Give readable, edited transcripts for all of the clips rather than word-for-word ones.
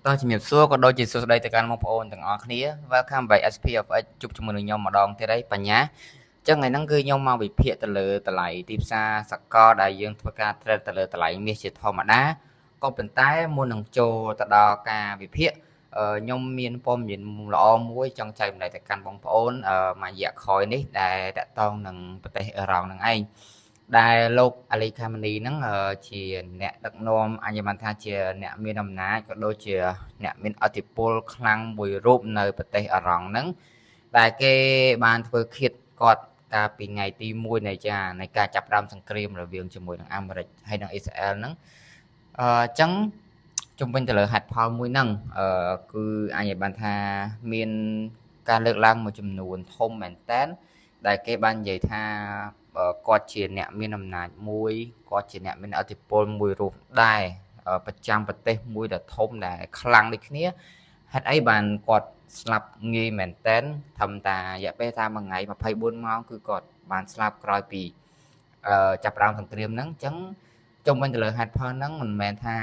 តោះជំរាបសួរក៏ដូចជាសួស្តីទៅកាន់បងប្អូនទាំងអស់គ្នា Welcome by SPFX ជួបជាមួយនឹងខ្ញុំម្ដងទៀតហើយបញ្ញាចឹងថ្ងៃហ្នឹងគឺខ្ញុំមកវិភាគទៅលើតម្លៃទីផ្សារសកលដែលយើងធ្វើការ trade ទៅលើតម្លៃមាសជាធម្មតាក៏ប៉ុន្តែមុននឹងចូលទៅដល់ការវិភាគខ្ញុំមានព័ត៌មានល្អមួយចង់ចែករំលែកទៅកាន់បងប្អូនមួយរយៈក្រោយនេះដែលតាក់ទងនឹងប្រទេសអ៊ីរ៉ង់នឹងឯងដែលលោកអាលីខាម៉ានីហ្នឹងជាអ្នកដឹកនាំអញ្ញបានថាជាអ្នកមានអំណាចក៏ដូចជាអ្នកមានឥទ្ធិពលខ្លាំងមួយរូបនៅប្រទេសអ៊ីរ៉ង់ហ្នឹងដែលគេបានធ្វើឃាតគាត់កាលពីថ្ងៃទី1នៃចានៃការចាប់ផ្ដើមសង្គ្រាមរវាងជាមួយនឹងអាមេរិកហើយនិងអ៊ីស្រាអែលហ្នឹងអញ្ចឹងជំវិញទៅលើហេតុផលមួយហ្នឹងគឺអញ្ញបានថាមានការលើកឡើងមួយចំនួនធំមែនតើដែលគេបាននិយាយថាគាត់ជាអ្នកមានអំណាចមួយគាត់ជាអ្នកមានឥទ្ធិពលមួយរូបដែរប្រចាំប្រទេសមួយដ៏ធំដែលខ្លាំងដូចគ្នាហេតុអីបានគាត់ស្លាប់ងាយមែនតែនធម្មតារយៈពេលថាមួយថ្ងៃ24ម៉ោងគឺគាត់បានស្លាប់ក្រោយពីចាប់ផ្ដើមសង្គ្រាមហ្នឹងអញ្ចឹងជុំវិញទៅលើហេតុផលហ្នឹងមិនមែនថា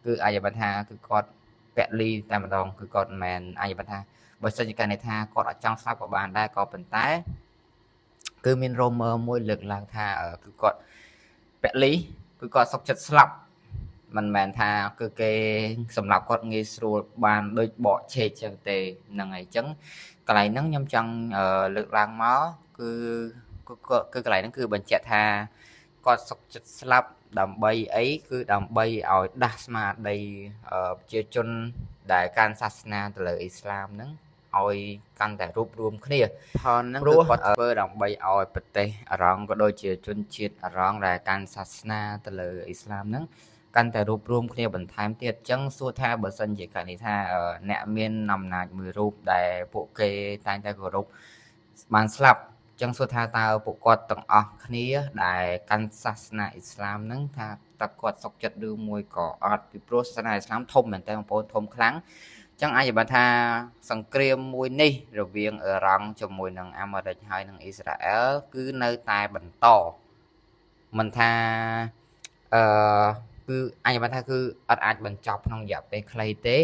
គឺអាចបានថាគឺគាត់ពលីតែម្ដងគឺគាត់មិនមែនអាចបានថាបើសិនជាករណីថាគាត់អត់ចង់ស្លាប់ក៏បានដែរក៏ប៉ុន្តែគឺមាន rumor មួយលើកឡើងថាគឺគាត់ពលីគឺគាត់សុកចិត្តស្លាប់មិនមែនថាគឺគេសម្រាប់គាត់ងាយស្រួលបានដូចបកឆេកចឹងទេហ្នឹងហើយអញ្ចឹងកន្លែងហ្នឹងខ្ញុំចង់លើកឡើងមកគឺគឺកន្លែងហ្នឹងគឺបញ្ជាក់ថាគាត់សុកចិត្តស្លាប់ដើម្បីអីគឺដើម្បីឲ្យដាស់ស្មារតីប្រជាជនដែលកាន់សាសនាទៅលើអ៊ីស្លាមហ្នឹងឲ្យកាន់តែរួបរวมគ្នាផលហ្នឹងគឺគាត់ធ្វើដើម្បីឲ្យប្រទេសអរ៉ង់ក៏ដូចជាជនជាតិអរ៉ង់ដែលកាន់សាសនាទៅលើអ៊ីស្លាមហ្នឹងកាន់តែរួបរวมគ្នាបន្ថែមទៀតអញ្ចឹងសួរថាបើសិនជាករណីថាអ្នកមានអំណាចមួយរូបដែលពួកគេតែងតែគោរពបានស្លាប់អញ្ចឹងសួរថាតើពួកគាត់ទាំងអស់គ្នាដែលកាន់សាសនាអ៊ីស្លាមហ្នឹងថាតើគាត់សុខចិត្តឬមួយក៏អត់ពីព្រោះសាសនាអ៊ីស្លាមធំមែនតើបងប្អូនធំខ្លាំងចឹងអាចបានថាសង្គ្រាមមួយនេះរវាងអ៊ីរ៉ង់ជាមួយនឹងអាមេរិកហើយនិងអ៊ីស្រាអែលគឺនៅតែបន្តមិនថាគឺអាចបានថាគឺអត់អាចបញ្ចប់ក្នុងរយៈពេលខ្លីទេ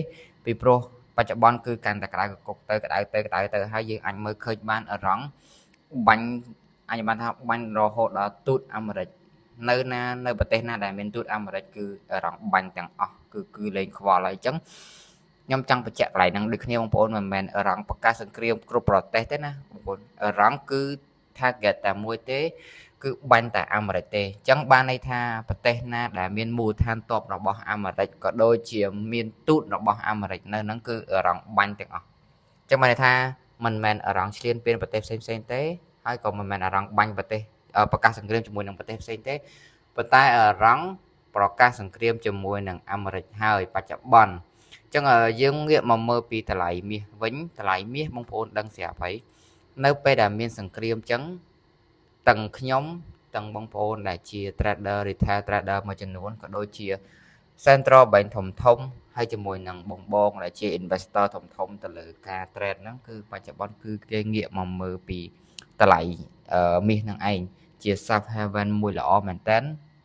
ពីព្រោះបច្ចុប្បន្នគឺកាន់តែក្តៅកុកទៅក្តៅទៅក្តៅទៅហើយយើងអាចមើលឃើញបានអ៊ីរ៉ង់បាញ់អាចបានថាបាញ់រហូតដល់ទូតអាមេរិកនៅណានៅប្រទេសណាដែលមានទូតអាមេរិកគឺអ៊ីរ៉ង់បាញ់ទាំងអស់គឺលែងខ្វល់ហើយអញ្ចឹងខ្ញុំចង់បញ្ជាក់កន្លែងហ្នឹងដូចគ្នាបងប្អូនមិនមែនអ៊ីរ៉ង់ប្រកាសសង្គ្រាមគ្រប់ប្រទេសទេណាបងប្អូនអ៊ីរ៉ង់គឺ target តែមួយទេគឺបាញ់តែអាមេរិកទេអញ្ចឹងបានន័យថាប្រទេសណាដែលមានមូលដ្ឋានទ័ពរបស់អាមេរិកក៏ដូចជាមានទូតរបស់អាមេរិកនៅហ្នឹងគឺអ៊ីរ៉ង់បាញ់ទាំងអស់អញ្ចឹងបានន័យថាមិនមែនអ៊ីរ៉ង់ឈ្លានពានប្រទេសផ្សេងផ្សេងទេហើយក៏មិនមែនអ៊ីរ៉ង់បាញ់ប្រទេសប្រកាសសង្គ្រាមជាមួយនឹងប្រទេសផ្សេងទេប៉ុន្តែអ៊ីរ៉ង់ប្រកាសសង្គ្រាមជាមួយនឹងអាមេរិកហើយបច្ចុប្បន្នចឹងយើងងាកមកមើលពីតម្លៃមាសវិញតម្លៃមាសបងប្អូនដឹងស្រាប់ហើយនៅពេលដែលមានសង្គ្រាមចឹងទាំងខ្ញុំទាំងបងប្អូនដែលជា trader retail trader មួយចំនួនក៏ដូចជា central bank ធំធំហើយជាមួយនឹងបងដែលជា investor ធំធំទៅលើការ trade ហ្នឹងគឺបច្ចុប្បន្នគឺគេងាកមកមើលពីតម្លៃមាសហ្នឹងឯងជា safe haven មួយល្អមែនតើ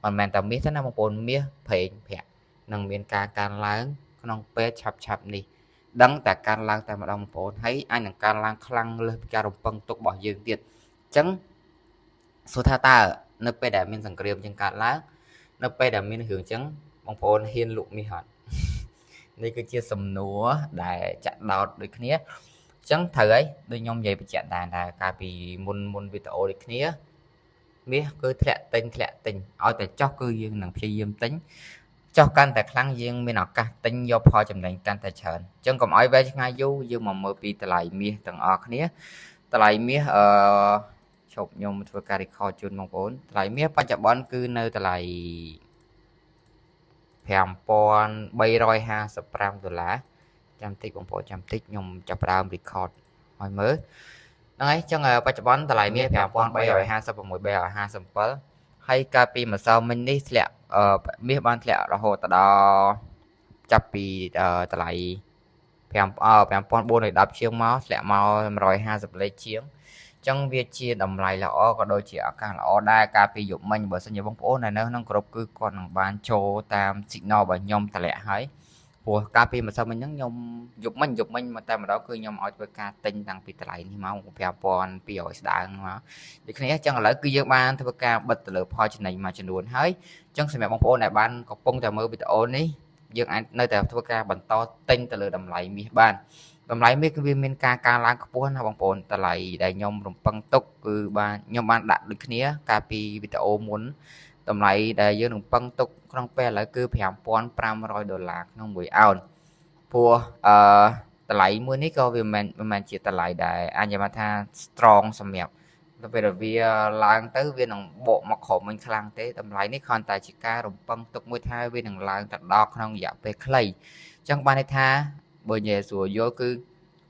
មិនមែនតែមាសទេណាបងប្អូនមាសប្រេងប្រាក់នឹងមានការកើនឡើងក្នុងពេលឆាប់ៗនេះដឹងតែកើនឡើងតែម្ដងបងប្អូនហើយអាចនឹងកើនឡើងខ្លាំងលើសពីការរំពឹងទុករបស់យើងទៀតអញ្ចឹងសួរថាតើនៅពេលដែលមានសង្គ្រាមចឹងកើតឡើងនៅពេលដែលមានរឿងចឹងបងប្អូនហ៊ានលក់មាសអត់នេះគឺជាសំណួរដែលចាក់ដោតដូចគ្នាអញ្ចឹងត្រូវហើយដូចខ្ញុំនិយាយបញ្ជាក់ដែរថាកាលពីមុនវីដេអូដូចគ្នាមាសគឺធ្លាក់ទិញឲ្យតែចោះគឺយើងនឹងព្យាយាមទិញចោះកាន់តែខ្លាំងយើងមានឱកាសទិញយកផលចំណេញកាន់តែច្រើនអញ្ចឹងកុំឲ្យវែងឆ្ងាយយូរយើងមកមើលពីតម្លៃមាសទាំងអស់គ្នាតម្លៃមាសឈប់ខ្ញុំធ្វើការ record ជូនបងប្អូនតម្លៃមាសបច្ចុប្បន្នគឺនៅតម្លៃ5355ដុល្លារចាំតិចបងប្អូនចាំតិចខ្ញុំចាប់ផ្ដើម record ឲ្យមើលហ្នឹងហើយអញ្ចឹងបច្ចុប្បន្នតម្លៃមាស5356 357ហើយកាលពីម្សិលមិញនេះធ្លាក់មាសបានធ្លាក់រហូតដល់ចាប់ពីតម្លៃ5410ជាងមកធ្លាក់មក150លេខជាងចឹងវាជាតម្លៃល្អក៏ដូចជាឱកាសល្អដែរកាលពីយប់មិញបើសិនជាបងប្អូននៅក្នុងក្រុមគឺគាត់នឹងបានចូលតាម signal របស់ខ្ញុំតម្លាក់ហើយ ព្រោះ ព្រោះកាលពីម្សិលមិញហ្នឹងខ្ញុំយប់មិញយប់មិញមកតែម្ដងគឺខ្ញុំឲ្យធ្វើការទិញតាំងពីតម្លៃនេះមក5200ស្ដើងមកដូចគ្នាអញ្ចឹងឥឡូវគឺយើងបានធ្វើការបិទទៅលើផលចំណេញមួយចំនួនហើយអញ្ចឹងសម្រាប់បងប្អូនដែលបានកំពុងតែមើលវីដេអូនេះយើងអាចនៅតែធ្វើការបន្តទិញទៅលើតម្លៃមាសបានតម្លៃមាសគឺវាមានការកើនឡើងខ្ពស់ណាបងប្អូនតម្លៃដែលខ្ញុំរំពឹងទុកគឺបានខ្ញុំបានដាក់ដូចគ្នាកាលពីវីដេអូមុនតម្លៃដែលយើងរំពឹងទុកក្នុងពេលឥឡូវគឺ5500ដុល្លារក្នុងមួយអោនព្រោះអឺតម្លៃមួយនេះក៏វាមិនមែនជាតម្លៃដែលអាចនិយាយថា strong សម្រាប់ទៅពេលវាឡើងទៅវានឹងបកមកក្រោមវិញខ្លាំងទេតម្លៃនេះគ្រាន់តែជាការរំពឹងទុកមួយថាវានឹងឡើងទៅដល់ក្នុងរយៈពេលខ្លីអញ្ចឹងបានន័យថាបើនិយាយស្រួលយល់គឺ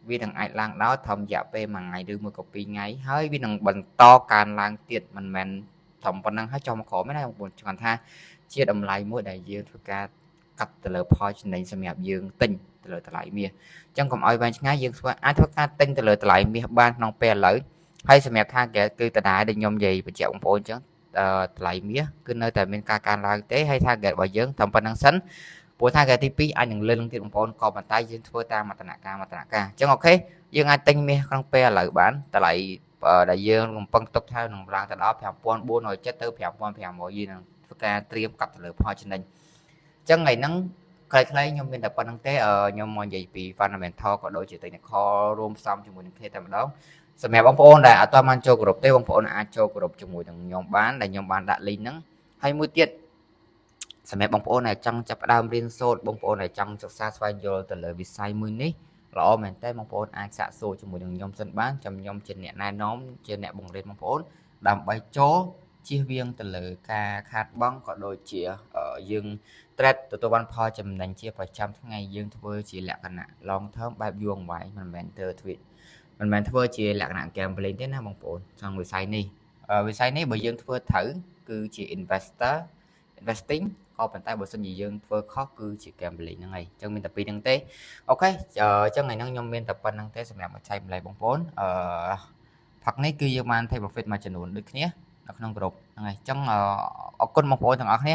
វានឹងអាចឡើងដល់ត្រឹមរយៈពេល1ថ្ងៃឬមួយក៏2ថ្ងៃហើយវានឹងបន្តកើនឡើងទៀតមិនមែនត្រឹមប៉ុណ្្នឹងហើយចុះមកក្រោមទេណាបងប្អូនគ្រាន់ថាជាតម្លៃមួយដែលយើងធ្វើការកាត់ទៅលើផលចំណេញសម្រាប់យើងទិញទៅលើតម្លៃមាសអញ្ចឹងកុំឲ្យវែងឆ្ងាយយើងធ្វើអាចធ្វើការទិញទៅលើតម្លៃមាសបានក្នុងពេលឥឡូវហើយសម្រាប់ថាគឺដដែលដែលខ្ញុំនិយាយបញ្ជាក់បងប្អូនអញ្ចឹងតម្លៃមាសគឺនៅតែមានការកើនឡើងទេហើយ target របស់យើងត្រឹមប៉ុណ្្នឹងសិនព្រោះ target ទី2អាចនឹងលឿននឹងទៀតបងប្អូនក៏ប៉ុន្តែយើងធ្វើតាមមតនការមតនការអញ្ចឹងអូខេយើងអាចទិញមាសក្នុងពេលឥឡូវបានតម្លៃដែលយើងរំពឹងទុកថានឹងឡើងទៅដល់5470ទៅ5500យើងនឹងធ្វើការត្រៀមកាត់ទៅលើផលចំណេញអញ្ចឹងថ្ងៃហ្នឹងខ្លីៗខ្ញុំមានតែប៉ុណ្្នឹងទេខ្ញុំមកនិយាយពី fundamental ក៏ដូចជា technical រួមផ្សំជាមួយនឹងគ្នាតែម្ដងសម្រាប់បងប្អូនដែលអត់ទាន់បានចូលក្រុមទេបងប្អូនអាចចូលក្រុមជាមួយនឹងខ្ញុំបានដែលខ្ញុំបានដាក់ link ហ្នឹងហើយមួយទៀតសម្រាប់បងប្អូនដែលចង់ចាប់ផ្ដើមរៀនសូត្របងប្អូនដែលចង់សិក្សាស្វែងយល់ទៅលើវិស័យមួយនេះល្អមែនតើបងប្អូនអាចសាកសួរជាមួយនឹងខ្ញុំសិនបានចាំខ្ញុំជាអ្នកណែនាំជាអ្នកបង្រៀនបងប្អូនដើម្បីចូលជៀសវាងទៅលើការខាតបង់ក៏ដូចជាយើង trade ទទួលបានផលចំណេញជាប្រចាំថ្ងៃយើងធ្វើជាលក្ខណៈ long term បែបយូរអង្វែងមិនមែនធ្វើទ្វីមិនមែនធ្វើជាលក្ខណៈ gambling ទេណាបងប្អូនក្នុងវិស័យនេះវិស័យនេះបើយើងធ្វើត្រូវគឺជា investor investing ក៏ប៉ុន្តែបើសិនជាយើងធ្វើខុសគឺជា gambling ហ្នឹងហើយអញ្ចឹងមានតែពីរហ្នឹងទេអូខេអញ្ចឹងថ្ងៃហ្នឹងខ្ញុំមានតែប៉ុណ្្នឹងទេសម្រាប់មកចែកម្លែកបងប្អូនអឺផឹកនេះគឺយើងបាន take profit មួយចំនួនដូចគ្នានៅក្នុងក្រុមហ្នឹងហើយអញ្ចឹងអរគុណបងប្អូនទាំងអស់គ្នា